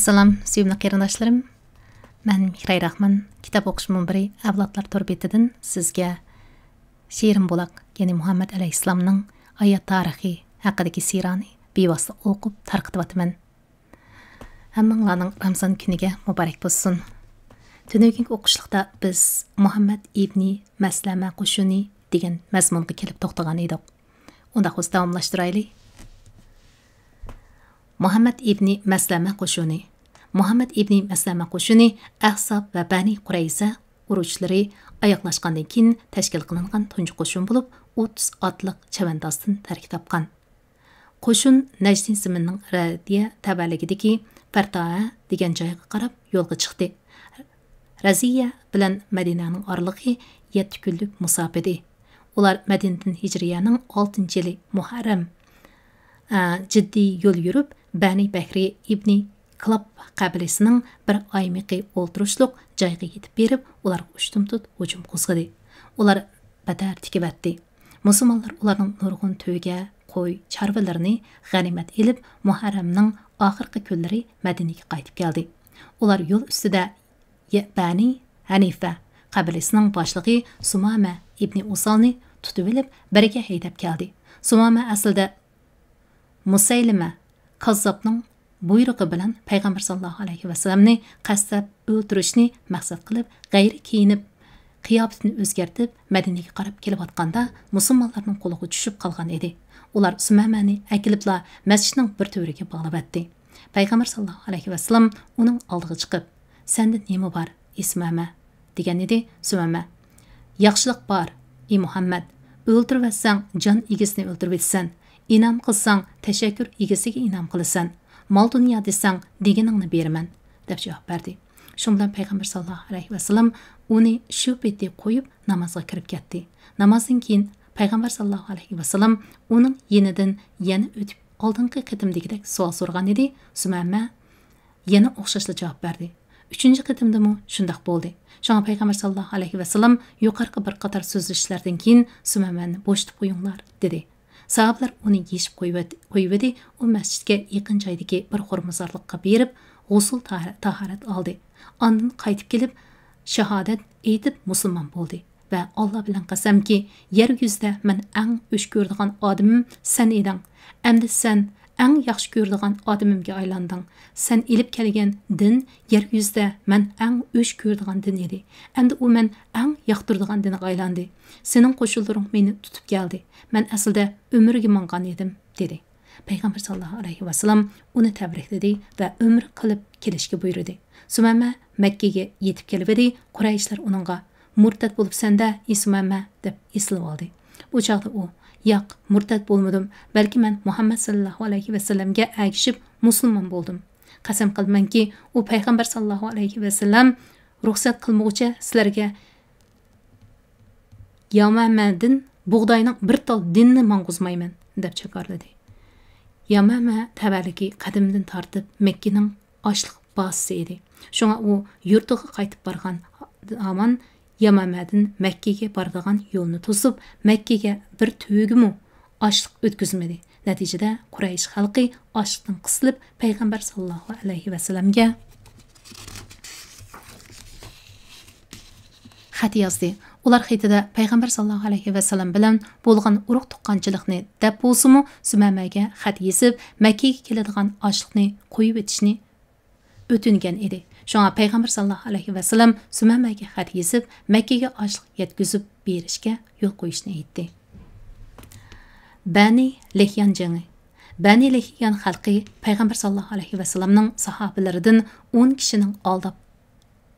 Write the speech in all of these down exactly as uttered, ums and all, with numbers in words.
سالام، سۆيۈملۈك قېرىنداشلىرىم. مەن مېھراي راخمان. كىتاب ئوقۇش مۇنبىرى ئەۋلادلار تور بېتىدىن سىزگە شېرىن بۇلاق، يەنى مۇھەممەد ئەلەيھىسسالامنىڭ ھايات تارىخى ھەققىدىكى سىرانى بىۋاسىتە ئوقۇپ تارقىتىۋاتىمەن. ھەممىڭلارنىڭ رامزان كۈنىگە مۇبارەك بولسۇن. تۈنۈگۈنكى ئوقۇشلۇقتا بىز مۇھەممەد ئىبنى مەسلەمە قوشۇنى دېگەن مەزمۇنغا كېلىپ توختىغان ئىدۇق. ئۇنداق بولسا داۋاملاشتۇرايلى. مۇھەممەد ئىبنى مەسلەمە قوشۇنى. مۇھەممەد ئىبنى مەسلەمە قوشۇنى ئەھزاب ۋە بەنى قۇرەيزە ئۇرۇشلىرى ئاياغلاشقاندىن كېيىن تەشكىل قىلىنغان تۇنجى قوشۇن بولۇپ، ئوتتۇز ئاتلىق چەۋەندازدىن تەركىب تاپقان. قوشۇن نەجدى زېمىنىنىڭ رەدىيە تەۋەلىكىدىكى فەرتائە دېگەن جايغا قاراپ يولغا چىقتى. رەزىيە بىلەن مەدىنەنىڭ ئارىلىقى يەتتە كۈنلۈك مۇساپە ئىدى. ئۇلار مەدىنىدىن ھىجرىيەنىڭ ئالتىنچى يىلى مۇھەررەم، ئە، جىددىي يول يۈرۈپ، بەنى بەھرى ئىبنى كىلاب قەبىلىسىنىڭ بىر ئايمىقى ئولتۇرۇشلۇق جايغا يېتىپ بېرىپ، ئۇلارغا ئۇشتۇمتۇت ھۇجۇم قوزغىدى. ئۇلار بەتەر تىكىۋەتتى. مۇسۇلمانلار ئۇلارنىڭ نۇرغۇن تۆگە، قوي، چارۋىلىرىنى غەنىيمەت ئېلىپ، مۇھەررەمنىڭ ئاخىرقى كۈنلىرى مەدىنىگە قايتىپ كەلدى. ئۇلار يول ئۈستىدە يە-، بەنى ھەنىفە قەبىلىسىنىڭ باشلىقى سۇمامە ئىبنى ئۇسالنى تۇتۇۋېلىپ، بىرگە ھەيدەپ كەلدى. سۇمامە ئەسلىدە مۇسەيلىمە كاززاپنىڭ بۇيرۇقى بىلەن پەيغەمبەر ساللاللاھۇ ئەلەيھى ۋەسەللەمنى قەستلەپ ئۆلتۈرۈشنى مەقسەت قىلىپ، غەيرىي كىيىنىپ، قىياپىتىنى ئۆزگەرتىپ، مەدىنىگە قاراپ كېلىۋاتقاندا، مۇسۇلمانلارنىڭ قولىغا چۈشۈپ قالغان ئىدى. ئۇلار سۇمەمەنى ئەكېلىپلا مەسچىتنىڭ بىر تۈۋرۈكىگە باغلىۋەتتى. پەيغەمبەر ساللاللاھۇ ئەلەيھى ۋەسەللەم ئۇنىڭ ئالدىغا چىقىپ، «سەندە نېمە بار، ئى سۇمەمە؟» دېگەن ئىدى. سۇمەمە، «ياخشىلىق بار، ئى مۇھەممەد، ئۆلتۈرۈۋەتسەڭ، جان ئىگىسىنى ئۆلتۈرۈۋېتىسەن، ئىنئام قىلساڭ، تەشەككۈر ئىگىسىگە ئىنئام قىلىسەن، مال-دۇنيا دېسەڭ، دېگىنىڭنى بېرىمەن» دەپ جاۋاب بەردى. شۇنىڭ بىلەن پەيغەمبەر ساللاللاھۇ ئەلەيھى ۋەسەللەم ئۇنى شۇ پېتى قويۇپ، نامازغا كىرىپ كەتتى. نامازدىن كېيىن پەيغەمبەر ساللاللاھۇ ئەلەيھى ۋەسەللەم ئۇنىڭ يېنىدىن يەنە ئۆتۈپ، ئالدىنقى قېتىمدىكىدەك سوئال سورىغان ئىدى. سۇمەمە يەنە ئوخشاشلا جاۋاب بەردى. ئۈچىنچى قېتىمدىمۇ شۇنداق بولدى. شۇڭا پەيغەمبەر ساللاللاھۇ ئەلەيھى ۋەسەللەم يۇقىرىقى بىر قاتار سۆزلىشىشلەردىن كېيىن، سۇمەمەنى بوشىتىپ قويۇڭلار، دېدى. ساھابىلەر ئۇنى يېشىپ قويۇۋەت-، قويۇۋىدى. ئۇ مەسچىتكە يېقىن جايدىكى بىر خورمىزارلىققا بېرىپ، غۇسۇل تاھا-، تاھارەت ئالدى. ئاندىن قايتىپ كېلىپ، شاھادەت ئېيتىپ مۇسۇلمان بولدى. ۋە ئاللا بىلەن قەسەمكى، يەر يۈزىدە مەن ئەڭ ئۆچ كۆرىدىغان ئادىمىم سەن ئىدىڭ. ئەمدى سەن ئەڭ ياخشى كۆرىدىغان ئادىمىمگە ئايلاندىڭ. سەن ئېلىپ كەلگەن دىن يەر يۈزىدە مەن ئەڭ ئۆچ كۆرىدىغان دىن ئىدى. ئەمدى ئۇ مەن ئەڭ ياقتۇرىدىغان دىنغا ئايلاندى. سېنىڭ قوشۇنلىرىڭ مېنى تۇتۇپ كەلدى. مەن ئەسلىدە ئۆمرىگە ماڭغان ئىدىم، دېدى. پەيغەمبەر ساللاللاھۇ ئەلەيھى ۋەسەللەم ئۇنى تەبرىكلىدى ۋە ئۆمرە قىلىپ كېلىشكە بۇيرۇدى. سۇمەمە مەككىگە يېتىپ كېلىۋىدى، قۇرەيشلەر ئۇنىڭغا، «مۇرتەت بولۇپسەن-دە، ئى سۇمەمە» دەپ ئېسىلىۋالدى. ئۇ چاغدا ئۇ، «ياق، مۇرتەت بولمىدىم، بەلكى مەن مۇھەممەد ساللاللاھۇ ئەلەيھى ۋەسەللەمگە ئەگىشىپ مۇسۇلمان بولدۇم. قەسەم قىلىمەنكى، ئۇ پەيغەمبەر ساللاللاھۇ ئەلەيھى ۋەسەللەم رۇخسەت قىلمىغۇچە سىلەرگە يامامەدىن بۇغداينىڭ بىر تال دىنىنى ماڭغۇزمايمەن» دەپ جاكارلىدى. يامامە تەۋەلىكى قەدىمدىن تارتىپ مەككىنىڭ ئاشلىق بازىسى ئىدى. شۇڭا ئۇ يۇرتىغا قايتىپ بارغان ھامان يامامەدىن مەككىگە بارىدىغان يولنى توسۇپ، مەككىگە بىر تۆگىمۇ ئاشلىق ئۆتكۈزمىدى. نەتىجىدە، قۇرەيش خەلقى ئاشلىقتىن قىسىلىپ، پەيغەمبەر ساللاللاھۇ ئەلەيھى ۋەسەللەمگە خەت يازدى. ئۇلار خېتىدە پەيغەمبەر ساللاللاھۇ ئەلەيھى ۋەسەللەم بىلەن بولغان ئۇرۇق-تۇغقانچىلىقنى دەپ بولسىمۇ، سۇمەمەگە خەت يېزىپ، مەككىگە كېلىدىغان ئاشلىقنى قويۇۋېتىشنى ئۆتۈنگەن ئىدى. شۇڭا پەيغەمبەر ساللاللاھۇ ئەلەيھى ۋەسەللەم سۇمەمەگە خەت يېزىپ، مەككىگە ئاشلىق يەتكۈزۈپ بېرىشكە يول قويۇشنى ئېيتتى. بەنى لېھيان جېڭى. بەنى لېھيان خەلقى پەيغەمبەر ساللاللاھۇ ئەلەيھى ۋەسەللەمنىڭ ساھابىلىرىدىن ئون كىشىنىڭ ئالداپ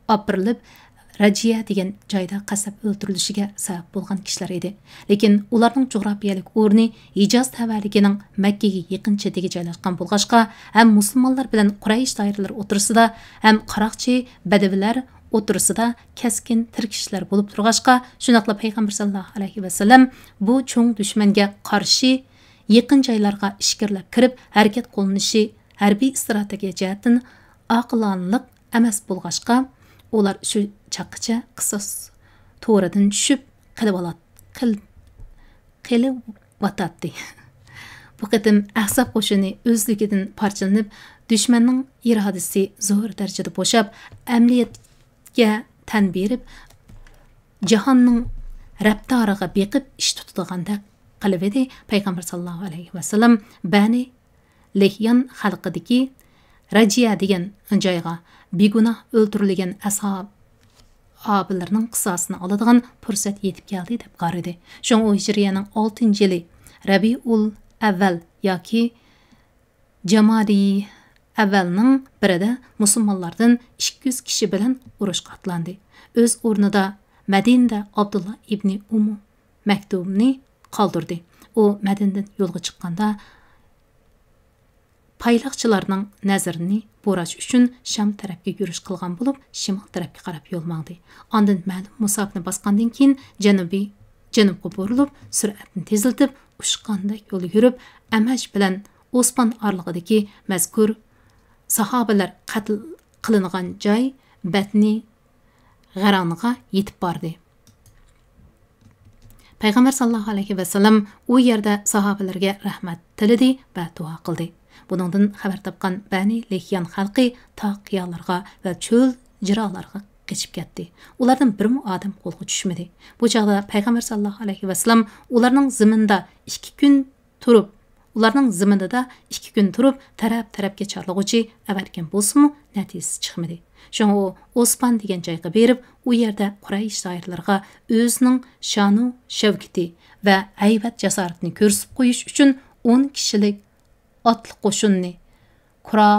ئاپىرىلىپ، رەجىيە دېگەن جايدا قەستلەپ ئۆلتۈرۈلۈشىگە سەۋەب بولغان كىشىلەر ئىدى. لېكىن ئۇلارنىڭ جۇغراپىيەلىك ئورنى ھىجاز تەۋەلىكىنىڭ مەككىگە يېقىن چېتىگە جايلاشقان بولغاچقا، ھەم مۇسۇلمانلار بىلەن قۇرەيش دائىرىلىرى ئوتتۇرىسىدا، ھەم قاراقچى بەدىۋىلەر ئوتتۇرىسىدا كەسكىن تىركىشىشلەر بولۇپ تۇرغاچقا، شۇنداقلا پەيغەمبەر ساللاللاھۇ ئەلەيھى ۋەسەللەم بۇ چوڭ دۈشمەنگە قارشى يېقىن جايلارغا ئىچكىرىلەپ كىرىپ ھەرىكەت قوللىنىشى ھەربىي ئىستراتېگىيە جەھەتتىن ئاقىلانىلىق ئەمەس بولغاچقا، ئۇلار شۇ چاغقىچە قىساس تورىدىن چۈشۈپ قېلىۋالات-، قېل-، قېلىۋاتاتتى. بۇ قېتىم ئەھزاب قوشۇنى ئۆزلۈكىدىن پارچىلىنىپ، دۈشمەننىڭ ئىرادىسى زور دەرىجىدە بوشاپ، ئەمەلىيەتكە تەن بېرىپ، جاھاننىڭ رەپتارىغا بېقىپ ئىش تۇتىدىغاندەك قىلىۋىدى. پەيغەمبەر ساللاللاھۇ ئەلەيھى ۋەسەللەم بەنى لېھيان خەلقىدىكى رەجىيە دېگەن جايغا بىگۇناھ ئۆلتۈرۈلگەن ئەسھابىلىرىنىڭ قىساسىنى ئالىدىغان پۇرسەت يېتىپ كەلدى دەپ قارىدى. شۇڭا ئۇ ھىجرىيەنىڭ ئالتىنچى يىلى رەبىئۇل ئەۋۋەل ياكى جامادى ئەۋۋەلنىڭ بىرىدە مۇسۇلمانلاردىن ئىككى يۈز كىشى بىلەن ئۇرۇشقا ئاتلاندى. ئۆز ئورنىدا مەدىنىدە ئابدۇللا ئىبنى ئۇممۇ مەكتۇمنى قالدۇردى. ئۇ مەدىنىدىن يولغا چىققاندا، پايلاقچىلارنىڭ نەزىرىنى بۇراش ئۈچۈن شام تەرەپكە يۈرۈش قىلغان بولۇپ، شىمال تەرەپكە قاراپ يول ماڭدى. ئاندىن مەلۇم مۇساپىنى باسقاندىن كېيىن، جەنۇبىي، جەنۇبقا بۇرۇلۇپ، سۈرئەتنى تېزلىتىپ، ئۇچقاندەك يول يۈرۈپ، ئەمەش بىلەن ئوسپان ئارىلىقىدىكى مەزكۇر ساھابىلەر قەتل قىلىنغان جاي بەتنى غەرانغا يېتىپ باردى. پەيغەمبەر ساللاللاھۇ ئەلەيھى ۋەسەللەم ئۇ يەردە ساھابىلەرگە رەھمەت تىلىدى ۋە دۇئا قىلدى. بۇنىڭدىن خەۋەر تاپقان بەنى لېھيان خەلقى تاغ قىيالارغا ۋە چۆل جىراڭلارغا قېچىپ كەتتى. ئۇلاردىن بىرمۇ ئادەم قولغا چۈشمىدى. بۇ چاغدا پەيغەمبەر ساللاللاھۇ ئەلەيھى ۋەسەللەم ئۇلارنىڭ زېمىنىدا ئىككى كۈن تۇرۇپ، ئۇلارنىڭ زېمىنىدا ئىككى كۈن تۇرۇپ، تەرەپ-تەرەپكە چارلىغۇچى ئەۋەتكەن بولسىمۇ، نەتىجىسى چىقمىدى. شۇڭا ئۇ ئوسپان دېگەن جايغا بېرىپ، ئۇ يەردە قۇرەيش شائىرلىرىغا ئۆزىنىڭ شانۇ شەۋكىتى ۋە ھەيۋەت جاسارىتىنى كۆرسىتىپ قويۇش ئۈچۈن ئون كىشىلىك ئاتلىق قوشۇننى كۇرا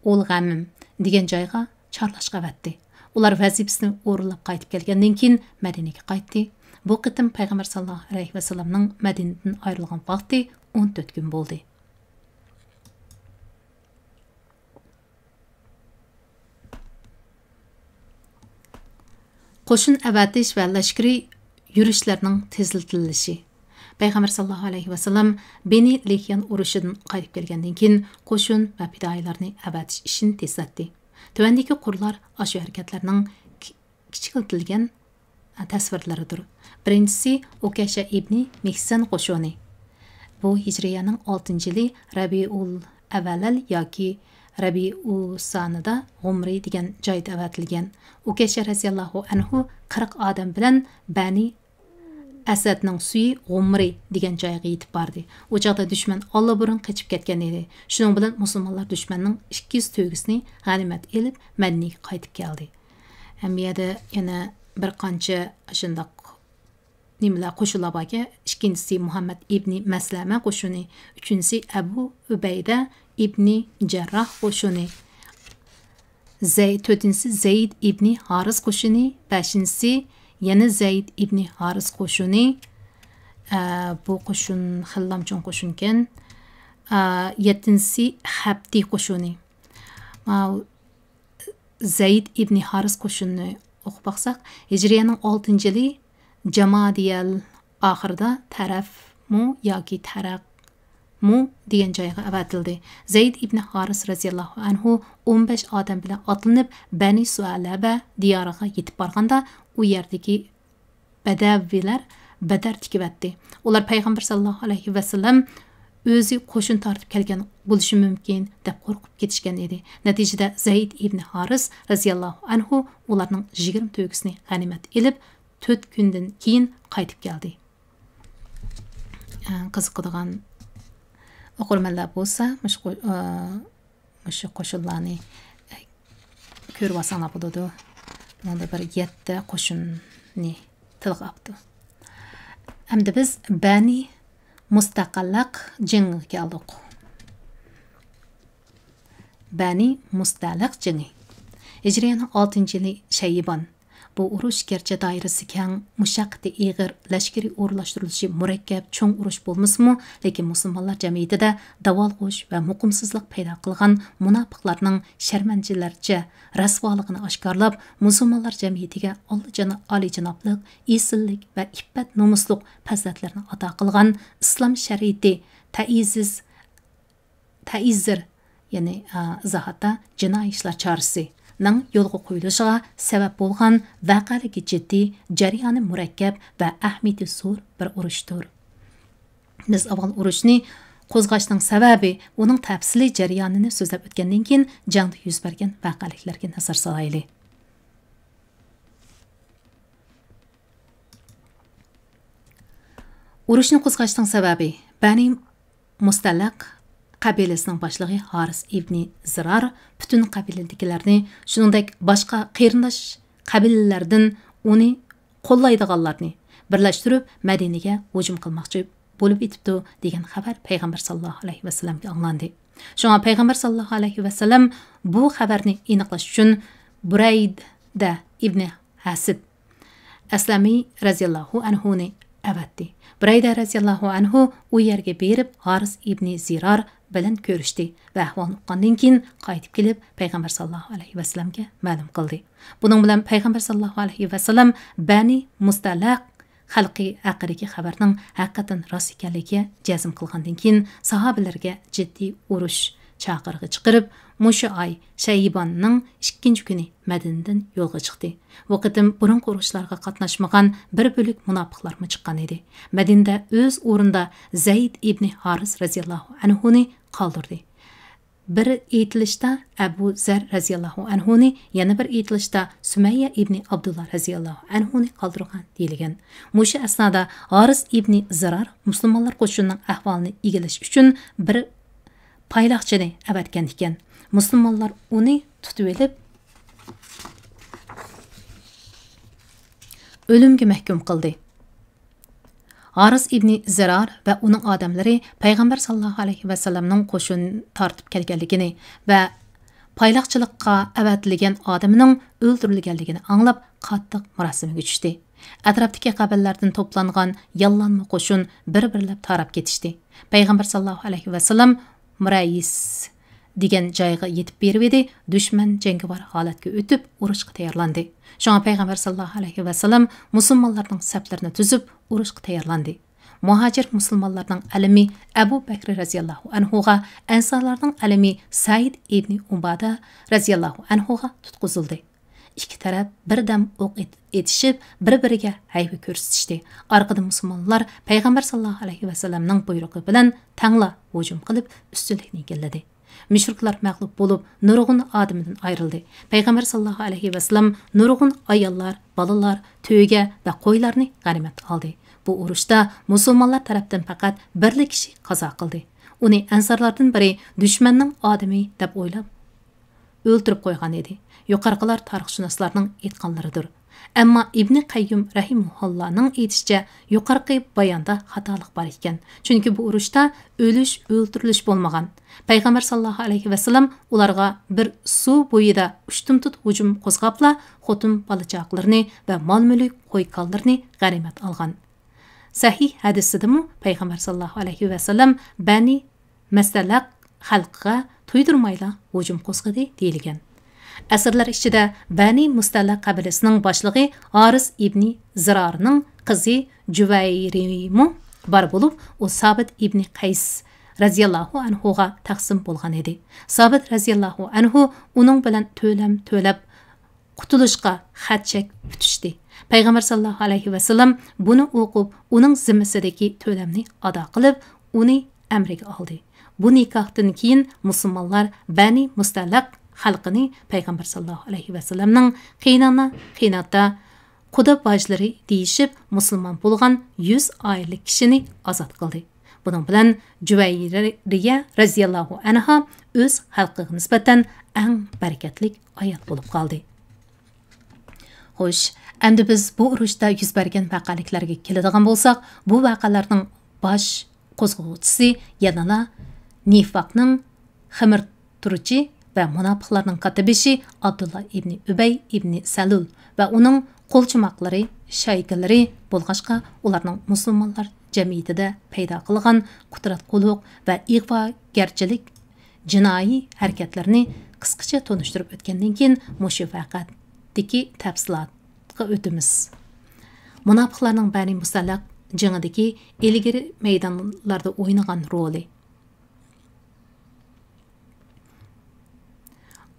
ئۇل غەمىم دېگەن جايغا چارلاشقا ئەۋەتتى. ئۇلار ۋەزىپىسىنى ئورۇنلاپ قايتىپ كەلگەندىن كېيىن مەدىنىگە قايتتى. بۇ قېتىم پەيغەمبەر ساللاللاھۇ ئەلەيھى ۋەسەللەمنىڭ مەدىنىدىن ئايرىلغان ۋاقتى ئون تۆت كۈن بولدى. قوشۇن ئەۋەتىش ۋە لەشكىرىي يۈرۈشلەرنىڭ تېزلىتىلىشى. پەيغەمبەر ساللاللاھۇ ئەلەيھى ۋەسەللەم بېنى لېھيان ئۇرۇشىدىن قايتىپ كەلگەندىن كېيىن، قوشۇن ۋە پىدائىيلارنى ئەۋەتىش ئىشىنى تېزلەتتى. تۆۋەندىكى قۇرلار ئاشۇ ھەرىكەتلەرنىڭ كى-، كىچىكلىتىلگەن تەسۋىرلىرىدۇر. بىرىنچىسى، ئۇكەشە ئىبنى مىھسەن قوشۇنى. بۇ ھىجرىيەنىڭ ئالتىنچى يىلى رەبىئۇل ئەۋۋەل ياكى رەبىئۇسانىدا غۇمرى دېگەن جايدا ئەۋەتىلگەن. ئۇكەشە رەزىياللاھۇ ئەنھۇ قىرىق ئادەم بىلەن بەنى ئەسەدنىڭ سۈيى غۇمرى دېگەن جايغا يېتىپ باردى. ئۇ چاغدا دۈشمەن ئاللىبۇرۇن قېچىپ كەتكەن ئىدى. شۇنىڭ بىلەن مۇسۇلمانلار دۈشمەننىڭ ئىككى يۈز تۆگىسىنى غەنىيمەت ئېلىپ، مەدىنىگە قايتىپ كەلدى. ھەم بۇ يەردە يەنە بىر قانچە شۇنداق نېمىلەر، قوشۇنلار باركەن. ئىككىنچىسى مۇھەممەد ئىبنى مەسلەمە قوشۇنى، ئۈچىنچىسى ئەبۇ ئۈبەيدە ئىبنى جەرراھ قوشۇنى، زەي-، تۆتىنچىسى زەيد ئىبنى ھارىس قوشۇنى، بەشىنچىسى يەنە زەيد ئىبنى ھارىس قوشۇنى. ئە، بۇ قوشۇن خېلىلام چوڭ قوشۇنكەن. ئە، يەتتىنچىسى خەبتى قوشۇنى. ماۋۇ زەيد ئىبنى ھارىس قوشۇنىنى ئوقۇپ باقساق، ھىجرىيەنىڭ ئالتىنچى يىلى جامادىيەل ئاخىرىدا تەرەفمۇ ياكى تەرەقمۇ دېگەن جايغا ئەۋەتىلدى. زەيد ئىبنى ھارىس رەزىياللاھۇ ئەنھۇ ئون بەش ئادەم بىلەن ئاتلىنىپ، بەنى سۇئەلەبە دىيارىغا يېتىپ بارغاندا، ئۇ يەردىكى بەدەۋىلەر بەدەر تىكىۋەتتى. ئۇلار پەيغەمبەر ساللاللاھۇ ئەلەيھى ۋەسەللەم ئۆزى قوشۇن تارتىپ كەلگەن بولۇشى مۇمكىن دەپ قورقۇپ كېتىشكەن ئىدى. نەتىجىدە زەيد ئىبنى ھارىس رەزىياللاھۇ ئەنھۇ ئۇلارنىڭ يىگىرمە تۆگىسىنى غەنىيمەت ئېلىپ، تۆت كۈندىن كېيىن قايتىپ كەلدى. ئە، قىزىقىدىغان ئوقۇرمەنلەر بولسا، مۇشۇ قو-، ئە، مۇشۇ قوشۇنلارنى، ئە، كۆرۈۋالساڭلار بولىدۇ. بۇنىڭدا بىر يەتتە قوشۇننى تىلغا ئاپتۇ. ئەمدى بىز بەنى مۇستەقەللەق جېڭىگە كەلدۇق. بەنى مۇستەلىق جېڭى. ھىجرىيەنىڭ ئالتىنچى يىلى شەيبان. بۇ ئۇرۇش گەرچە دائىرىسى كەڭ، مۇشەققىتى ئېغىر، لەشكىرىي ئورۇنلاشتۇرۇلۇشى مۇرەككەپ، چوڭ ئۇرۇش بولمىسىمۇ، لېكىن مۇسۇلمانلار جەمئىيىتىدە داۋالغۇش ۋە مۇقىمسىزلىق پەيدا قىلغان مۇناپىقلارنىڭ شەرمەنچىلەرچە رەسۋالىقىنى ئاشكارىلاپ، مۇسۇلمانلار جەمئىيىتىگە ئاللىجان-، ئالىيجانابلىق، ئېسىللىك ۋە ئىپپەت-نومۇسلۇق پەزىلەتلەرنى ئاتا قىلغان ئىسلام شەرىئىتى تەئىزىز تەئىزىر، يەنى، ئا، ئىزاھاتتا جىنايى ئىشلار چارىسىنىڭ يولغا قويۇلۇشىغا سەۋەب بولغان ۋەقەلىكى جىددىي، جەريانى مۇرەككەپ ۋە ئەھمىيىتى زور بىر ئۇرۇشتۇر. بىز ئاۋۋال ئۇرۇشنى قوزغاشنىڭ سەۋەبى، ئۇنىڭ تەپسىلىي جەريانىنى سۆزلەپ ئۆتكەندىن كېيىن، جەڭدە يۈز بەرگەن ۋەقەلىكلەرگە نەزەر سالايلى. ئۇرۇشنى قوزغاشنىڭ سەۋەبى، بەنى مۇستەلەق قەبىلىسىنىڭ باشلىقى ھارىس ئىبنى زىرار پۈتۈن قەبىلىدىكىلەرنى، شۇنىڭدەك باشقا قېرىنداش قەبىلىلەردىن ئۇنى قوللايدىغانلارنى بىرلەشتۈرۈپ، مەدىنىگە ھۇجۇم قىلماقچى بولۇپ يېتىپتۇ، دېگەن خەۋەر پەيغەمبەر ساللاللاھۇ ئەلەيھى ۋەسەللەمگە ئاڭلاندى. شۇڭا پەيغەمبەر ساللاللاھۇ ئەلەيھى ۋەسەللەم بۇ خەۋەرنى ئېنىقلاش ئۈچۈن، بۇرەيدە ئىبنى ھەسىب ئەسلەمى رەزىياللاھۇ ئەنھۇنى ئەۋەتتى. بۇرەيدە رەزىياللاھۇ ئەنھۇ ئۇ يەرگە بېرىپ، ھارىس ئىبنى زىرار بىلەن كۆرۈشتى ۋە ئەھۋالنى ئۇققاندىن كېيىن، قايتىپ كېلىپ، پەيغەمبەر ساللاللاھۇ ئەلەيھى ۋەسەللەمگە مەلۇم قىلدى. بۇنىڭ بىلەن پەيغەمبەر ساللاللاھۇ ئەلەيھى ۋەسەللەم بەنى مۇستەلەق خەلقى ھەققىدىكى خەۋەرنىڭ ھەقىقەتەن راست ئىكەنلىكىگە جەزم قىلغاندىن كېيىن، ساھابىلەرگە جىددىي ئۇرۇش چاقىرىقى چىقىرىپ، مۇشۇ ئاي شەيباننىڭ ئىككىنچى كۈنى مەدىنىدىن يولغا چىقتى. بۇ قېتىم بۇرۇنقى ئۇرۇشلارغا قاتناشمىغان بىر بۆلەك مۇناپىقلارمۇ چىققان ئىدى. مەدىنىدە ئۆز ئورنىدا زەيد ئىبنى ھارىس رەزىياللاھۇ ئەنھۇنى قالدۇردى. بىر ئېيتىلىشتا ئەبۇ زەر رەزىياللاھۇ ئەنھۇنى، يەنە بىر ئېيتىلىشتا سۈمەييە ئىبنى ئابدۇللا رەزىياللاھۇ ئەنھۇنى قالدۇرغان دېيىلگەن. مۇشۇ ئەسنادا ھارىس ئىبنى زىرار مۇسۇلمانلار قوشۇنىنىڭ ئەھۋالىنى ئىگىلەش ئۈچۈن بىر پايلاقچىنى ئەۋەتكەن ئىكەن. مۇسۇلمانلار ئۇنى تۇتۇۋېلىپ، ئۆلۈمگە مەھكۇم قىلدى. ھارىس ئىبنى زىرار ۋە ئۇنىڭ ئادەملىرى پەيغەمبەر ساللاللاھۇ ئەلەيھى ۋەسەللەمنىڭ قوشۇن تارتىپ كەلگەنلىكىنى ۋە پايلاقچىلىققا ئەۋەتىلگەن ئادىمىنىڭ ئۆلتۈرۈلگەنلىكىنى ئاڭلاپ، قاتتىق مۇرەسىمىگە چۈشتى. ئەتراپتىكى قەبىلىلەردىن توپلانغان ياللانما قوشۇن بىر-بىرلەپ تاراپ كېتىشتى. پەيغەمبەر ساللاللاھۇ ئەلەيھى ۋەسەللەم مۇرەييىس دېگەن جايغا يېتىپ بېرىۋىدى، دۈشمەن جەڭگىۋار ھالەتكە ئۆتۈپ، ئۇرۇشقا تەييارلاندى. شۇڭا پەيغەمبەر ساللاللاھۇ ئەلەيھى ۋەسەللەم مۇسۇلمانلارنىڭ سەپلىرىنى تۈزۈپ، ئۇرۇشقا تەييارلاندى. مۇھاجىر مۇسۇلمانلارنىڭ ئەلىمى ئەبۇ بەكرى رەزىياللاھۇ ئەنھۇغا، ئەنسارلارنىڭ ئەلىمى سەئىد ئىبنى ئۇبادە رەزىياللاھۇ ئەنھۇغا تۇتقۇزۇلدى. ئىككى تەرەپ بىردەم ئوق ئېت-، ئېتىشىپ، بىر-بىرىگە ھەيۋە كۆرسىتىشتى. ئارقىدىن مۇسۇلمانلار پەيغەمبەر ساللاللاھۇ ئەلەيھى ۋەسەللەمنىڭ بۇيرۇقى بىلەن تەڭلا ھۇجۇم قىلىپ، ئۈستۈنلۈكنى ئىگىلىدى. مۇشرىكلار مەغلۇپ بولۇپ، نۇرغۇن ئادىمىدىن ئايرىلدى. پەيغەمبەر ساللاللاھۇ ئەلەيھى ۋەسەللەم نۇرغۇن ئاياللار، بالىلار، تۆگە ۋە قويلارنى غەنىيمەتكە ئالدى. بۇ ئۇرۇشتا مۇسۇلمانلار تەرەپتىن پەقەت بىرلا كىشى قازا قىلدى. ئۇنى ئەنسارلاردىن بىرى دۈشمەننىڭ ئادىمى دەپ ئويلاپ، ئۆلتۈرۈپ قويغان ئىدى. يۇقىرىقىلار تارىخشۇناسلارنىڭ ئېيتقانلىرىدۇر. ئەمما ئىبنى قەييۇم رەھىمەھۇللانىڭ ئېيتىشىچە، يۇقىرىقى باياندا خاتالىق بار ئىكەن. چۈنكى بۇ ئۇرۇشتا ئۆلۈش، ئۆلتۈرۈلۈش بولمىغان. پەيغەمبەر ساللاللاھۇ ئەلەيھى ۋەسەللەم ئۇلارغا بىر سۇ بويىدا ئۇشتۇمتۇت ھۇجۇم قوزغاپلا، خوتۇن بالا چاقىلىرىنى ۋە مال مۈلۈك، قوي كانلىرىنى غەنىيمەت ئالغان. سەھىھ ھەدىسىدىمۇ پەيغەمبەر ساللاللاھۇ ئەلەيھى ۋەسەللەم بەنى مەستەلەق خەلقىگە تۇيدۇرمايلا ھۇجۇم قوزغىدى دېيىلگەن. ئەسىرلەر ئىچىدە بەنى مۇستەلەق قەبىلىسىنىڭ باشلىقى ھارىس ئىبنى زىرارنىڭ قىزى جۇۋەيرىيمۇ بار بولۇپ، ئۇ سابىت ئىبنى قەيس رەزىياللاھۇ ئەنھۇغا تەقسىم بولغان ئىدى. سابىت رەزىياللاھۇ ئەنھۇ ئۇنىڭ بىلەن تۆلەم تۆلەپ، قۇتۇلۇشقا خەت چەك پۈتۈشتى. پەيغەمبەر ساللاللاھۇ ئەلەيھى ۋەسەللەم بۇنى ئوقۇپ، ئۇنىڭ زىممىسىدىكى تۆلەمنى ئادا قىلىپ، ئۇنى ئەمرىگە ئالدى. بۇ نىكاھتىن كېيىن مۇسۇلمانلار بەنى مۇستەلەق خەلقىنى پەيغەمبەر ساللاللاھۇ ئەلەيھى ۋەسەللەمنىڭ قېينانا، قېيناتا، قۇدا باجلىرى دېيىشىپ، مۇسۇلمان بولغان يۈز ئائىلىلىك كىشىنى ئازاد قىلدى. بۇنىڭ بىلەن جۇۋەيرىيە رەزىياللاھۇ ئەنھا ئۆز خەلقىگە نىسبەتەن ئەڭ بەرىكەتلىك ئايال بولۇپ قالدى. خوش، ئەمدى بىز بۇ ئۇرۇشتا يۈز بەرگەن ۋەقەلىكلەرگە كېلىدىغان بولساق، بۇ ۋەقەلەرنىڭ باش قوزغىغۇچىسى يەنىلا نىفاقنىڭ خېمىر تۇرۇچى ۋە مۇناپىقلارنىڭ كاتتىبېشى ئابدۇللا ئىبنى ئۈبەي ئىبنى سەلۇل ۋە ئۇنىڭ قولچوماقلىرى، شايكىلىرى بولغاچقا، ئۇلارنىڭ مۇسۇلمانلار جەمئىيىتىدە پەيدا قىلغان قۇترات قۇلۇق ۋە ئىغۋاگەرچىلىك جىنايى ھەرىكەتلىرىنى قىسقىچە تونۇشتۇرۇپ ئۆتكەندىن كېيىن، مۇشۇ ۋەقەدىكى تەپسىلاتقا ئۆتىمىز. مۇناپىقلارنىڭ بەنى مۇستەلەق جېڭىدىكى ئىلگىرى مەيدانلاردا ئوينىغان رولى.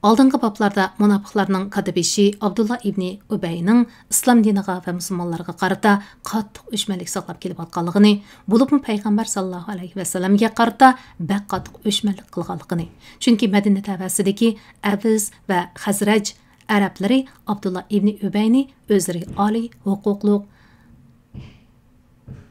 ئالدىنقى بابلاردا مۇناپىقلارنىڭ كاتتىبېشى ئابدۇللا ئىبنى ئۈبەينىڭ ئىسلام دىنىغا ۋە مۇسۇلمانلارغا قارىتا قاتتىق ئۆچمەنلىك ساقلاپ كېلىۋاتقانلىقىنى، بولۇپمۇ پەيغەمبەر ساللاللاھۇ ئەلەيھى ۋەسەللەمگە قارىتا بەك قاتتىق ئۆچمەنلىك قىلغانلىقىنى، چۈنكى مەدىنە تەۋەسىدىكى ئەۋز ۋە خەزرەج ئەرەبلىرى ئابدۇللا ئىبنى ئۈبەينى ئۆزلىرىگە ئالىي ھوقۇقلۇق،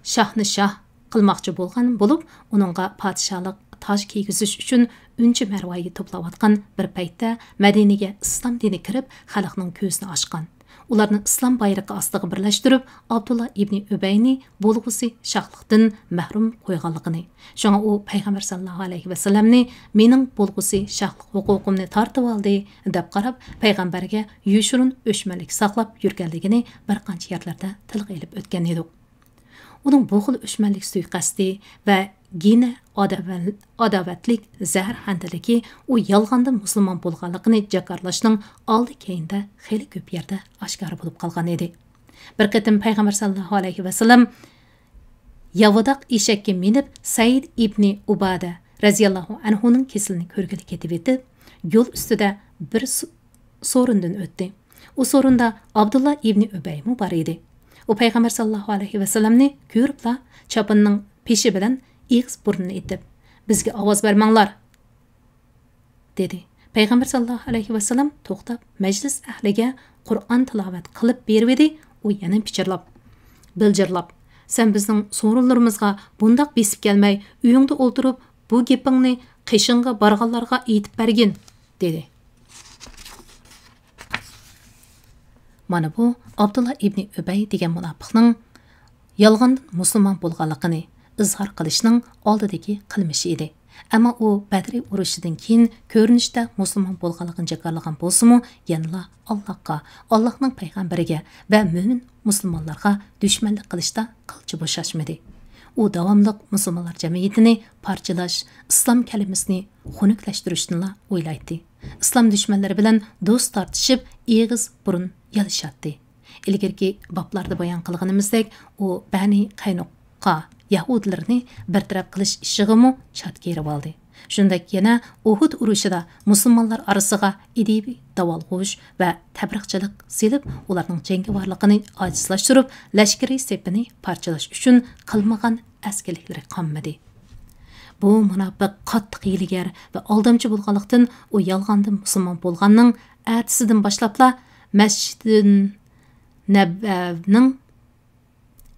شاھنى شاھ قىلماقچى بولغان بولۇپ، ئۇنىڭغا پادىشاھلىق تاج كىيگۈزۈش ئۈچۈن ئۈنچە مەرۋايى توپلاۋاتقان بىر پەيتتە مەدىنىگە ئىسلام دىنى كىرىپ، خەلقنىڭ كۆزىنى ئاچقان. ئۇلارنى ئىسلام بايرىقى ئاستىغا بىرلەشتۈرۈپ، ئابدۇللا ئىبنى ئۈبەينى بولغۇسى شاھلىقتىن مەھرۇم قويغانلىقىنى، شۇڭا ئۇ پەيغەمبەر ساللاللاھۇ ئەلەيھى ۋەسەللەمنى مېنىڭ بولغۇسى شاھلىق ھوقۇقۇمنى تارتىۋالدى دەپ قاراپ، پەيغەمبەرگە يوشۇرۇن ئۆچمەنلىك ساقلاپ يۈرگەنلىكىنى بىر قانچە يەرلەردە تىلغا ئېلىپ ئۆتكەن ئىدۇق. ئۇنىڭ بۇ خىل ئۆچمەنلىك سۇيىقەستى ۋە گىنە ئاداۋەل-، ئاداۋەتلىك زەھەرخەندىلىكى ئۇ يالغاندىن مۇسۇلمان بولغانلىقىنى جاكارلاشنىڭ ئالدى كەينىدە خېلى كۆپ يەردە ئاشكارا بولۇپ قالغان ئىدى. بىر قېتىم پەيغەمبەر ساللاللاھۇ ئەلەيھى ۋەسەللەم ياۋىداق ئېشەككە مىنىپ، سەئىد ئىبنى ئۇبادە رەزىياللاھۇ ئەنھۇنىڭ كېسىلىنى كۆرگىلى كېتىۋېتىپ، يول ئۈستىدە بىر سو-، سورۇندىن ئۆتتى. ئۇ سورۇندا ئابدۇللا ئىبنى ئۈبەيمۇ بار ئىدى. ئۇ پەيغەمبەر ساللاللاھۇ ئەلەيھى ۋەسەللەمنى كۆرۈپلا، چاپىنىنىڭ پېشى بىلەن ئېغىز بۇرنىنى ئېتىپ، «بىزگە ئاۋاز بەرمەڭلار!» دېدى. پەيغەمبەر ساللاللاھۇ ئەلەيھى ۋەسەللەم توختاپ، مەجلىس ئەھلىگە قۇرئان تىلاۋەت قىلىپ بېرىۋىدى، ئۇ يەنە پىچىرلاپ، بىلجىرلاپ، «سەن بىزنىڭ سورۇنلىرىمىزغا بۇنداق بېسىپ كەلمەي، ئۆيۈڭدە ئولتۇرۇپ، بۇ گېپىڭنى قېشىڭغا بارغانلارغا ئېيتىپ بەرگىن!» دېدى. مانا بۇ ئابدۇللا ئىبنى ئۈبەي دېگەن مۇناپىقنىڭ يالغاندىن مۇسۇلمان بولغانلىقىنى ئىزھار قىلىشنىڭ ئالدىدىكى قىلمىشى ئىدى. ئەمما ئۇ بەدرى ئۇرۇشىدىن كېيىن كۆرۈنۈشتە مۇسۇلمان بولغانلىقىنى جاكارلىغان بولسىمۇ، يەنىلا ئاللاھقا، ئاللاھنىڭ پەيغەمبىرىگە ۋە مۆمىن مۇسۇلمانلارغا دۈشمەنلىك قىلىشتا قىلچە بوشاشمىدى. ئۇ داۋاملىق مۇسۇلمانلار جەمئىيىتىنى پارچىلاش، ئىسلام كەلىمىسىنى خۇنۈكلەشتۈرۈشنىلا ئويلايتتى. ئىسلام دۈشمەنلىرى بىلەن دوست تارتىشىپ، ئېغىز بۇرۇن يالىشاتتى. ئىلگىرىكى بابلاردا بايان قىلغىنىمىزدەك، ئۇ بەنى قەينۇقا يەھۇدىيلىرىنى بىر تەرەپ قىلىش ئىشىغىمۇ چاتىكى ئېلىۋالدى. شۇنداق يەنە ئۇھۇد ئۇرۇشىدا مۇسۇلمانلار ئارىسىغا ئىدىيىۋى داۋالغۇش ۋە تەپرىقىچىلىك سېلىپ، ئۇلارنىڭ جەڭگىۋارلىقىنى ئاجىزلاشتۇرۇپ، لەشكىرىي سېپىنى پارچىلاش ئۈچۈن قىلمىغان ئەسكىلىكلىرى قالمىدى. بۇ مۇناپىق قاتتىق ھىيلىگەر ۋە ئالدامچى بولغانلىقتىن، ئۇ يالغاندىن مۇسۇلمان بولغاننىڭ ئەتىسىدىن باشلاپلا مەسچىدىن نەبەۋنىڭ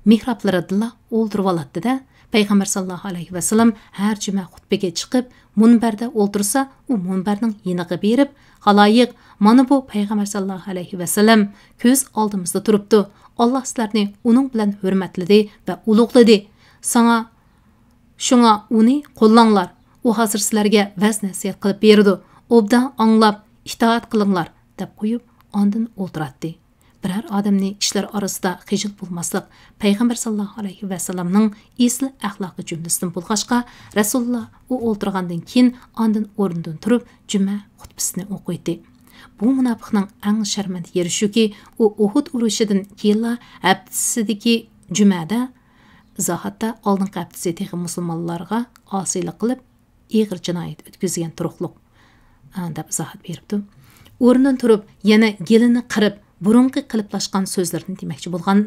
مېھرابلىرىدىلا ئولتۇرۇۋالاتتى-دە، پەيغەمبەر ساللاللاھۇ ئەلەيھى ۋەسەللەم ھەر جۈمە خۇتبىگە چىقىپ، مۇنبەردە ئولتۇرسا، ئۇ مۇنبەرنىڭ يېنىغا بېرىپ، «خالايىق، مانا بۇ پەيغەمبەر ساللاللاھۇ ئەلەيھى ۋەسەللەم كۆز ئالدىمىزدا تۇرۇپتۇ. ئاللاھ سىلەرنى ئۇنىڭ بىلەن ھۆرمەتلىدى ۋە ئۇلۇغلىدى. ساڭا، شۇڭا ئۇنى قوللاڭلار. ئۇ ھازىر سىلەرگە ۋەز-نەسىھەت قىلىپ بېرىدۇ. ئوبدان ئاڭلاپ، ئىتائەت قىلىڭلار» دەپ قويۇپ، ئاندىن ئولتۇراتتى. بىرەر ئادەمنى كىشىلەر ئارىسىدا خىجىل بولماسلىق پەيغەمبەر ساللاللاھۇ ئەلەيھى ۋەسەللەمنىڭ ئېسىل ئەخلاقى جۈملىسىدىن بولغاچقا، رەسۇلۇللا ئۇ ئولتۇرغاندىن كېيىن ئاندىن ئورنىدىن تۇرۇپ جۈمە خۇتبىسىنى ئوقۇيتتى. بۇ مۇناپىقنىڭ ئەڭ شەرمەندە يېرى شۇكى، ئۇ ئۇھۇد ئۇرۇشىدىن كېيىنلا ھەپتىسىدىكى جۈمەدە، ئىزاھاتتا، ئالدىنقى ھەپتىسى تېخى مۇسۇلمانلارغا ئاسىيلىق قىلىپ، ئېغىر جىنايەت ئۆتكۈزگەن تۇرۇقلۇق، ئە، دەپ ئىزاھات بېرىپتۇ. ئورنىدىن تۇرۇپ، يەنە گېلىنى قىرىپ، بۇرۇنقى قېلىپلاشقان سۆزلىرىنى دېمەكچى بولغان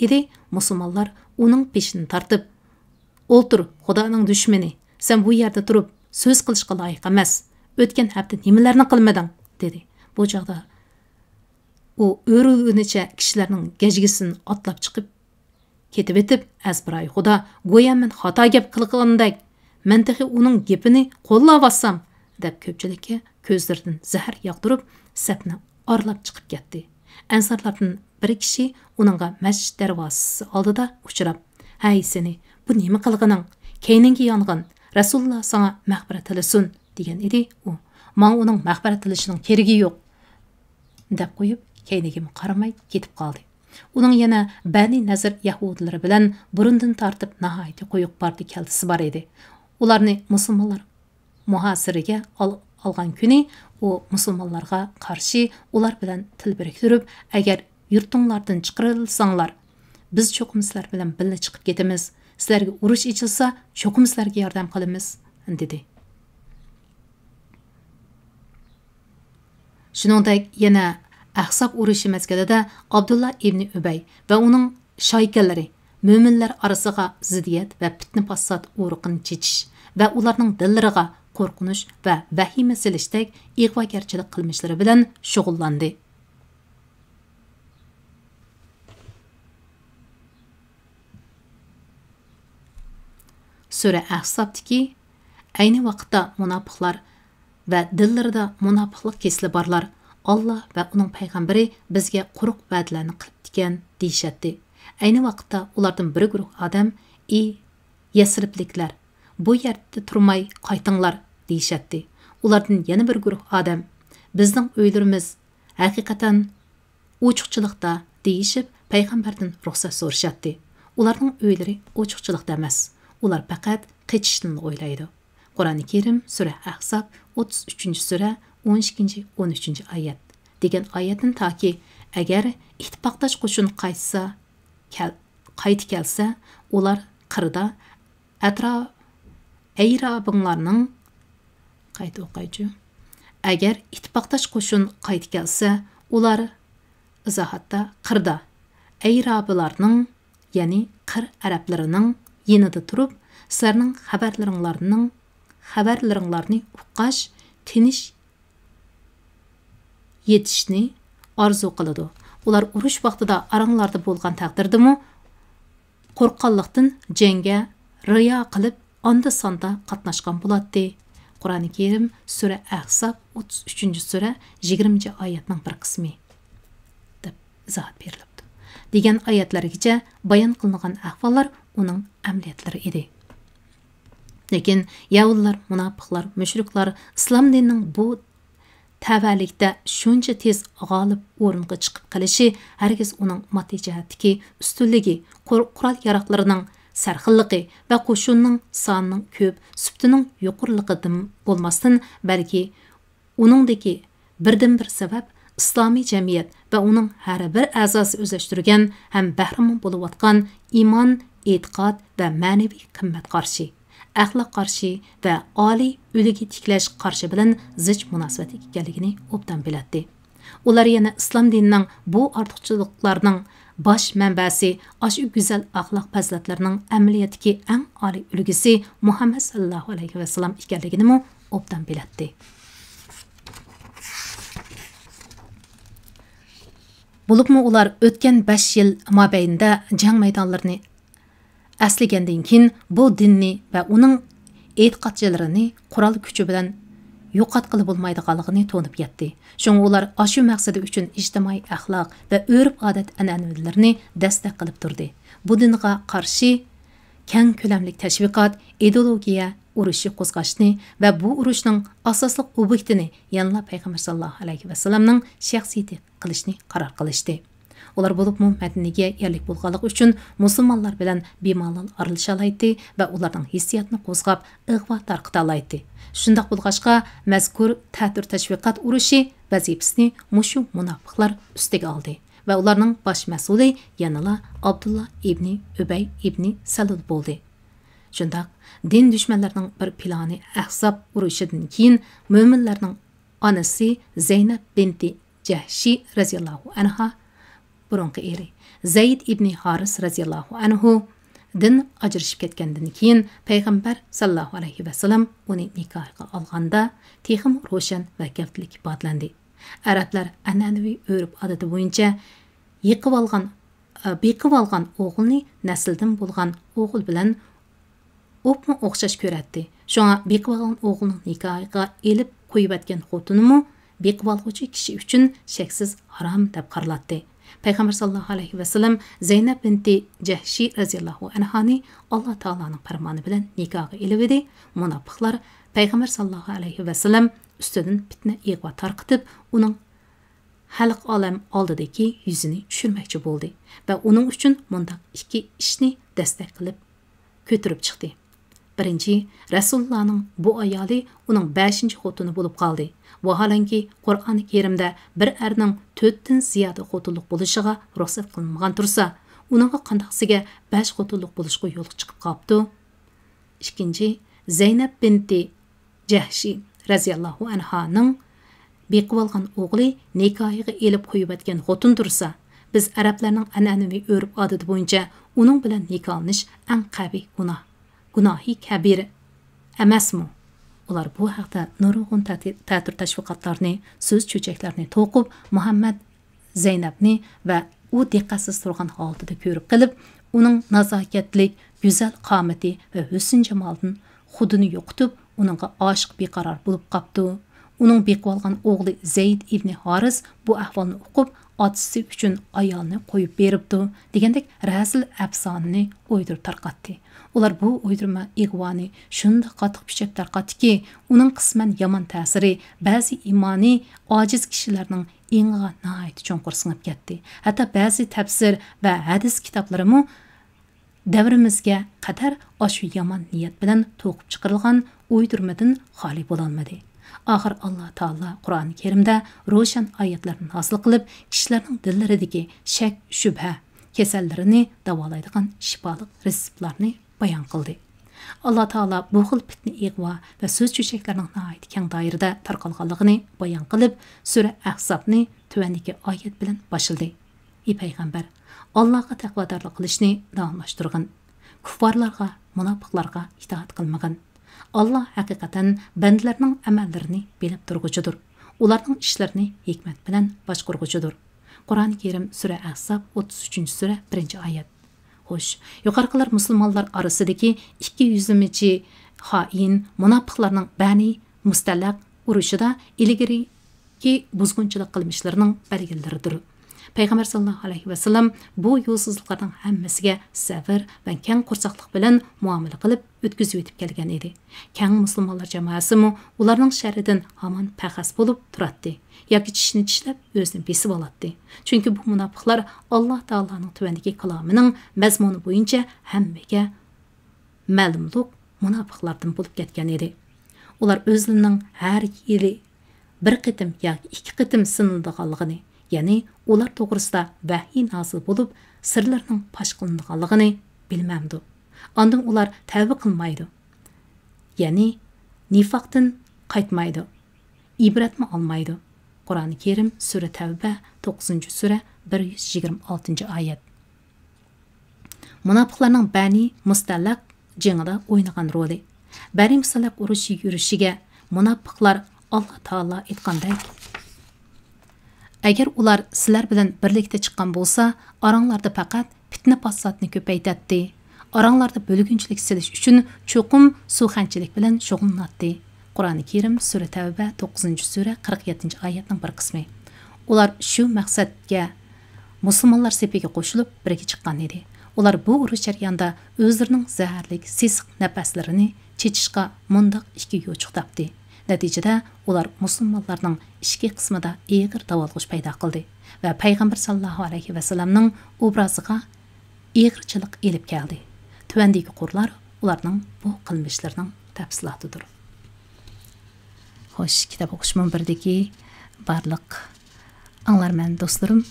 ئىدى. مۇسۇلمانلار ئۇنىڭ بېشىنى تارتىپ، «ئولتۇر، خۇدانىڭ دۈشمىنى! سەن بۇ يەردە تۇرۇپ سۆز قىلىشقا لايىق ئەمەس. ئۆتكەن ھەپتە نېمىلەرنى قىلمىدىڭ؟» دېدى. بۇ چاغدا ئۇ ئۆرۈلگىنىچە كىشىلەرنىڭ گەجگىسىدىن ئاتلاپ چىقىپ، كېتىۋېتىپ، «ئەزبىرايى خۇدا، گويا مەن خاتا گەپ قىلغاندەك، مەن تېخى ئۇنىڭ گېپىنى قوللاۋاتسام!» دەپ كۆپچىلىككە كۆزلىرىدىن زەھەر ياغدۇرۇپ، سەپنى ئارىلاپ چىقىپ كەتتى. ئەنسارلاردىن بىر كىشى ئۇنىڭغا مەسچىت دەرۋازىسى ئالدىدا ئۇچراپ، «ھەي سېنى، بۇ نېمە قىلغىنىڭ؟ كەينىڭگە يانغىن، رەسۇلۇللا ساڭا مەغپىرەت تىلىسۇن» دېگەن ئىدى ئۇ. ماڭا ئۇنىڭ مەغپىرەت تىلىشىنىڭ كېرىكى يوق، دەپ قويۇپ، كەينىگىمۇ قارىماي كېتىپ قالدى. ئۇنىڭ يەنە بەنى نەزىر يەھۇدىيلىرى بىلەن بۇرۇندىن تارتىپ ناھايىتى قويۇق باردى-كەلدىسى بار ئىدى. ئۇلارنى مۇسۇلمانلار مۇھاسىرىگە ئال-، ئالغان كۈنى ئۇ مۇسۇلمانلارغا قارشى ئۇلار بىلەن تىل بىرىكتۈرۈپ، «ئەگەر يۇرتۇڭلاردىن چىقىرىلساڭلار، بىز چوقۇم سىلەر بىلەن بىللە چىقىپ كېتىمىز. سىلەرگە ئۇرۇش ئېچىلسا، چوقۇم سىلەرگە ياردەم قىلىمىز» دېدى. شۇنىڭدەك يەنە ئەھزاب ئۇرۇشى مەزگىلىدە ئابدۇللا ئىبنى ئۈبەي ۋە ئۇنىڭ شايكىلىرى مۆمىنلەر ئارىسىغا زىددىيەت ۋە پىتنە-پاسات ئۇرۇقىنى چېچىش ۋە ئۇلارنىڭ دىللىرىغا قورقۇنچ ۋە ۋەھىمە سېلىشتەك ئىغۋاگەرچىلىك قىلمىشلىرى بىلەن شۇغۇللاندى. سۈرە ئەھزابتىكى ئەينى ۋاقىتتا مۇناپىقلار ۋە دىللىرىدا مۇناپىقلىق كېسىلى بارلار، «ئاللا ۋە ئۇنىڭ پەيغەمبىرى بىزگە قۇرۇق ۋەدىلەرنى قىلىپتىكەن» دېيىشەتتى. ئەينى ۋاقىتتا ئۇلاردىن بىر گۇرۇھ ئادەم، «ئى يەسرىبلىكلەر، بۇ يەردە تۇرماي قايتىڭلار» دېيىشەتتى. ئۇلاردىن يەنە بىر گۇرۇھ ئادەم، «بىزنىڭ ئۆيلىرىمىز ھەقىقەتەن ئوچۇقچىلىقتا» دېيىشىپ، پەيغەمبەردىن رۇخسەت سورىشاتتى. ئۇلارنىڭ ئۆيلىرى ئوچۇقچىلىقتا ئەمەس. ئۇلار پەقەت قېچىشنىلا ئويلايدۇ. قۇرئانى كەرىم، سۈرە ئەھزاب، ئوتتۇز ئۈچىنچى سۈرە، ئون ئىككىنچى، ئون ئۈچىنچى ئايەت دېگەن ئايەتتىن تاكى، ئەگەر ئىتتىپاقداش قوشۇن قايتسا، كەل-، قايتا كەلسە، ئۇلار قىردا ئەتراپ، ئەيرابىڭلارنىڭ، قايتا ئوقۇيچۇ. ئەگەر ئىتتىپاقداش قوشۇن قايتا كەلسە، ئۇلار، ئىزاھاتتا، قىردا، ئەيرابىلارنىڭ، يەنى قىر ئەرەبلىرىنىڭ يېنىدا تۇرۇپ، سىلەرنىڭ خەۋەرلىرىڭلارنىڭ، خەۋەرلىرىڭلارنى ئۇققاچ، تىنچ يېتىشنى ئارزۇ قىلىدۇ. ئۇلار ئۇرۇش ۋاقتىدا ئاراڭلاردا بولغان تەقدىردىمۇ، قورققانلىقتىن جەڭگە رىيا قىلىپ، ئاندا-ساندا قاتناشقان بولاتتى. قۇرئانى كەرىم، سۈرە ئەھزاب، ئوتتۇز ئۈچىنچى سۈرە، يىگىرمىنچى ئايەتنىڭ بىر قىسمى، دەپ ئىزاھات بېرىلىپتۇ. دېگەن ئايەتلەرگىچە بايان قىلىنغان ئەھۋاللار ئۇنىڭ ئەمەلىيەتلىرى ئىدى. لېكىن يەھۇدىيلار، مۇناپىقلار، مۇشرىكلار ئىسلام دىنىنىڭ بۇ تەۋەلىكتە شۇنچە تېز غالىب ئورۇنغا چىقىپ قېلىشى ھەرگىز ئۇنىڭ ماددىي جەھەتتىكى ئۈستۈنلۈكى، قور-، قورال-ياراغلىرىنىڭ سەرخىللىقى ۋە قوشۇننىڭ سانىنىڭ كۆپ، سۈپىتىنىڭ يۇقىرىلىقىدىن بولماستىن، بەلكى ئۇنىڭدىكى بىردىنبىر سەۋەب ئىسلامىي جەمئىيەت ۋە ئۇنىڭ ھەر بىر ئەزاسى ئۆزلەشتۈرگەن ھەم بەھرىمەن بولۇۋاتقان ئىمان، ئېتىقاد ۋە مەنىۋى قىممەت قارىشى، ئەخلاق قارىشى ۋە ئالىي ئۈلگە تىكلەش قارىشى بىلەن زىچ مۇناسىۋەتلىك ئىكەنلىكىنى ئوبدان بىلەتتى. ئۇلار يەنە ئىسلام دىنىنىڭ بۇ ئارتۇقچىلىقلارنىڭ باش مەنبەسى، ئاشۇ گۈزەل ئەخلاق پەزىلەتلىرىنىڭ ئەمەلىيەتتىكى ئەڭ ئالىي ئۈلگىسى مۇھەممەد ساللاللاھۇ ئەلەيھى ۋەسەللەم ئىكەنلىكىنىمۇ ئوبدان بىلەتتى. بولۇپمۇ ئۇلار ئۆتكەن بەش يىل مابەينىدە جەڭ مەيدانلىرىنى ئەسلىگەندىن كېيىن، بۇ دىننى ۋە ئۇنىڭ ئېتىقادچىلىرىنى قورال كۈچى بىلەن يوقاتقىلى بولمايدىغانلىقىنى تونۇپ يەتتى. شۇڭا ئۇلار ئاشۇ مەقسىتى ئۈچۈن ئىجتىمائىي ئەخلاق ۋە ئۆرپ-ئادەت ئەنئەنىلىرىنى دەستەك قىلىپ تۇردى. بۇ دىنغا قارشى كەڭ كۆلەملىك تەشۋىقات، ئىدېئولوگىيە ئۇرۇشى قوزغاشنى ۋە بۇ ئۇرۇشنىڭ ئاساسلىق ئوبيېكتىنى يەنىلا پەيغەمبەر ساللاللاھۇ ئەلەيھى ۋەسەللەمنىڭ شەخسىيىتى قىلىشنى قارار قىلىشتى. ئۇلار بولۇپمۇ مەدىنىگە يەرلىك بولغانلىقى ئۈچۈن مۇسۇلمانلار بىلەن بىمالال ئارىلىشالايتتى ۋە ئۇلارنىڭ ھېسسىياتىنى قوزغاپ، ئىغۋا تارقىتالايتتى. شۇنداق بولغاچقا، مەزكۇر تەتۈر تەشۋىقات ئۇرۇشى ۋەزىپىسىنى مۇشۇ مۇناپىقلار ئۈستىگە ئالدى ۋە ئۇلارنىڭ باش مەسئۇلى يەنىلا ئابدۇللا ئىبنى ئۈبەي ئىبنى سەلۇل بولدى. شۇنداق، دىن دۈشمەنلىرىنىڭ بىر پىلانى ئەھزاب ئۇرۇشىدىن كېيىن، مۆمىنلەرنىڭ ئانىسى زەينەپ بىنتى جەھشى رەزىياللاھۇ ئەنھا، بۇرۇنقى ئېرى زەيد ئىبنى ھارىس رەزىياللاھۇ ئەنھۇدىن ئاجرىشىپ كەتكەندىن كېيىن، پەيغەمبەر ساللاللاھۇ ئەلەيھى ۋەسەللەم ئۇنى نىكاھىغا ئالغاندا، تېخىمۇ روشەن ۋە گەۋدىلىك ئىپادىلەندى. ئەرەبلەر ئەنئەنىۋى ئۆرپ-ئادىتى بويىچە يېقىۋالغان، بېقىۋالغان ئوغۇلنى نەسلىدىن بولغان ئوغۇل بىلەن ئوپمۇ ئوخشاش كۆرەتتى. شۇڭا بېقىۋالغان ئوغۇلنىڭ نىكاھىغا ئېلىپ قويۇۋەتكەن خوتۇنىمۇ بېقىۋالغۇچى كىشى ئۈچۈن شەكسىز ھارام دەپ قارىلاتتى. پەيغەمبەر ساللاللاھۇ ئەلەيھى ۋەسەللەم زەينەپ بىنتى جەھشى رەزىياللاھۇ ئەنھانى ئاللا تائالانىڭ پەرمانى بىلەن نىكاھقا ئېلىۋىدى. مۇناپىقلار پەيغەمبەر ساللاللاھۇ ئەلەيھى ۋەسەللەم ئۈستىدىن پىتنە ئىغۋا تارقىتىپ، ئۇنىڭ خەلق ئالەم ئالدىدىكى يۈزىنى چۈشۈرمەكچى بولدى ۋە ئۇنىڭ ئۈچۈن مۇنداق ئىككى ئىشنى دەستەك قىلىپ كۆتۈرۈپ چىقتى. بىرىنچى، رەسۇلۇللانىڭ بۇ ئايالى ئۇنىڭ بەشىنچى خوتۇنى بولۇپ قالدى. ۋاھالەنكى، قۇرئانى كەرىمدە بىر ئەرنىڭ تۆتتىن زىيادە خوتۇنلۇق بولۇشىغا رۇخسەت قىلىنمىغان تۇرسا، ئۇنىڭغا قانداقسىگە بەش خوتۇنلۇق بولۇشقا يولغا چىقىپ قاپتۇ؟ ئىككىنچى، زەينەپ بىنتى جەھشى رەزىياللاھۇ ئەنھانىڭ بېقىۋالغان ئوغلى نىكاھىغا ئېلىپ قويۇۋەتكەن خوتۇن تۇرسا، بىز ئەرەبلەرنىڭ ئەنئەنىۋى ئۆرپ-ئادىتى بويىچە ئۇنىڭ بىلەن نىكاھلىنىش ئەڭ قەبىھ گۇناھ، گۇناھى كەبىرە ئەمەسمۇ؟ ئۇلار بۇ ھەقتە نۇرغۇن تەتۈر تەشۋىقاتلارنى، سۆز چۆچەكلەرنى توقۇپ، مۇھەممەد زەينەپنى ۋە ئۇ دىققەتسىز تۇرغان ھالىتىدە كۆرۈپ قېلىپ، ئۇنىڭ نازاكەتلىك، گۈزەل قامىتى ۋە ھۆسن-جامالىدىن خۇدىنى يوقىتىپ، ئۇنىڭغا ئاشىق بىقارار بولۇپ قاپتۇ. ئۇنىڭ بېقىۋالغان ئوغلى زەيد ئىبنى ھارىس بۇ ئەھۋالنى ئۇقۇپ، ئاتىسى ئۈچۈن ئايالىنى قويۇپ بېرىپتۇ، دېگەندەك رەزىل ئەپسانىنى ئويدۇرۇپ تارقاتتى. ئۇلار بۇ ئويدۇرما ئىغۋانى شۇنداق قاتتىق كۈچەپ تارقاتتىكى، ئۇنىڭ قىسمەن يامان تەسىرى بەزى ئىمانى ئاجىز كىشىلەرنىڭ ئېڭىغا ناھايىتى چوڭقۇر سىڭىپ كەتتى. ھەتتا بەزى تەپسىر ۋە ھەدىس كىتابلىرىمۇ دەۋرىمىزگە قەدەر ئاشۇ يامان نىيەت بىلەن توقۇپ چىقىرىلغان ئويدۇرمىدىن خالىي بولالمىدى. ئاخىر ئاللا تائالا قۇرئانى كەرىمدە روشەن ئايەتلەرنى نازىل قىلىپ، كىشىلەرنىڭ دىللىرىدىكى شەك، شۈبھە كېسەللىرىنى داۋالايدىغان شىپالىق رېتسېپلارنى بايان قىلدى. ئاللا تائالا بۇ خىل پىتنە، ئىغۋا ۋە سۆز چۆچەكلەرنىڭ ناھايىتى كەڭ دائىرىدە تارقالغانلىقىنى بايان قىلىپ، سۈرە ئەھزابنى تۆۋەندىكى ئايەت بىلەن باشلىدى: ئى پەيغەمبەر، ئاللاغا تەقۋادارلىق قىلىشنى داۋاملاشتۇرغىن. كۇففارلارغا، مۇناپىقلارغا ئىتائەت قىلمىغىن. ئاللا ھەقىقەتەن بەندىلەرنىڭ ئەمەللىرىنى بىلىپ تۇرغۇچىدۇر. ئۇلارنىڭ ئىشلىرىنى ھېكمەت بىلەن باشقۇرغۇچىدۇر. قۇرئانى كەرىم، سۈرە ئەھزاب، ئوتتۇز ئۈچىنچى سۈرە، بىرىنچى ئايەت. خوش، يۇقىرىقىلار مۇسۇلمانلار ئارىسىدىكى ئىككى يۈزلىمىچى خائىن، مۇناپىقلارنىڭ بەنى مۇستەلەق ئۇرۇشىدا ئىلگىرىكى بۇزغۇنچىلىق قىلمىشلىرىنىڭ بەلگىلىرىدۇر. پەيغەمبەر ساللاللاھۇ ئەلەيھى ۋەسەللەم بۇ يولسىزلىقلارنىڭ ھەممىسىگە سەۋر ۋە كەڭ قورساقلىق بىلەن مۇئامىلە قىلىپ ئۆتكۈزۈۋېتىپ كەلگەن ئىدى. كەڭ مۇسۇلمانلار جامائەسىمۇ ئۇلارنىڭ شەررىدىن ھامان پەخەس بولۇپ تۇراتتى ياكى چىشىنى چىشلەپ ئۆزىنى بېسىۋالاتتى. چۈنكى بۇ مۇناپىقلار ئاللا تائالانىڭ تۆۋەندىكى كالامىنىڭ مەزمۇنى بويىچە ھەممىگە مەلۇملۇق مۇناپىقلاردىن بولۇپ كەتكەن ئىدى. ئۇلار ئۆزلىرىنىڭ ھەر يىلى بىر قېتىم ياكى ئىككى قېتىم سىنىلىدىغانلىقىنى، يەنى ئۇلار توغرىسىدا ۋەھىي نازىل بولۇپ، سىرلىرىنىڭ پاش قىلىنىدىغانلىقىنى بىلمەمدۇ؟ ئاندىن ئۇلار تەۋبە قىلمايدۇ، يەنى نىفاقتىن قايتمايدۇ، ئىبرەتمۇ ئالمايدۇ. قۇرئانى كەرىم، سۈرە تەۋبە، توققۇزىنچى سۈرە، بىر يۈز يىگىرمە ئالتىنچى ئايەت. مۇناپىقلارنىڭ بەنى مۇستەلەق جېڭىدا ئوينىغان رولى. بەنى مۇستەلەق ئۇرۇشى يۈرۈشىگە مۇناپىقلار، ئاللا تائالا ئېيتقاندەك، ئەگەر ئۇلار سىلەر بىلەن بىرلىكتە چىققان بولسا، ئاراڭلاردا پەقەت پىتنە-پاساتنى كۆپەيتەتتى. ئاراڭلاردا بۆلگۈنچىلىك سېلىش ئۈچۈن چوقۇم سۇخەنچىلىك بىلەن شۇغۇللىناتتى. قۇرئانى كەرىم، سۈرە تەۋبە، توققۇزىنچى سۈرە، قىرىق يەتتىنچى ئايەتنىڭ بىر قىسمى. ئۇلار شۇ مەقسەتكە مۇسۇلمانلار سېپىگە قوشۇلۇپ بىرگە چىققان ئىدى. ئۇلار بۇ ئۇرۇش جەريانىدا ئۆزلىرىنىڭ زەھەرلىك، سېسىق نەپەسلىرىنى چېچىشقا مۇنداق ئىككى يوچۇق تاپتى. نەتىجىدە ئۇلار مۇسۇلمانلارنىڭ ئىچكى قىسمىدا ئېغىر داۋالغۇش پەيدا قىلدى ۋە پەيغەمبەر ساللاللاھۇ ئەلەيھى ۋەسەللەمنىڭ ئوبرازىغا ئېغىرچىلىق ئېلىپ كەلدى. تۆۋەندىكى قۇرلار ئۇلارنىڭ بۇ قىلمىشلىرىنىڭ تەپسىلاتىدۇر. خوش، كىتاب ئوقۇش مۇنبىرىدىكى بارلىق ئاڭلارمەن دوستلىرىم،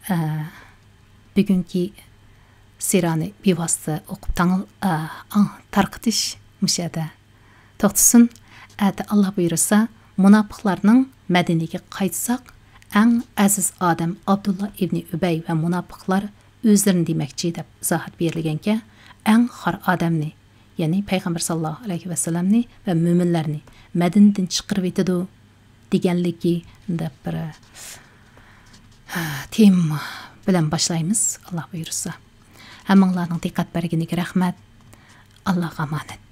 ئە، بۈگۈنكى سىرانى بىۋاسىتە ئوقۇپ تاڭ-، ئە، ئاڭ-، تارقىتىش مۇشۇ يەردە توختىسۇن. ئەتە ئاللا بۇيرۇسا، مۇناپىقلارنىڭ مەدىنىگە قايتساق، ئەڭ ئەزىز ئادەم ئابدۇللا ئىبنى ئۈبەي ۋە مۇناپىقلار ئۆزلىرىنى دېمەكچى دەپ ئىزاھات بېرىلگەنكەن، ئەڭ خار ئادەمنى، يەنى پەيغەمبەر ساللاللاھۇ ئەلەيھى ۋەسەللەمنى ۋە مۆمىنلەرنى مەدىنىدىن چىقىرىۋېتىدۇ دېگەنلىكى دەپ بىر، ھە، تېما بىلەن باشلايمىز، ئاللا بۇيرۇسا. ھەممىڭلارنىڭ دىققەت بەرگىنىگە رەھمەت. ئاللاغا ئامانەت.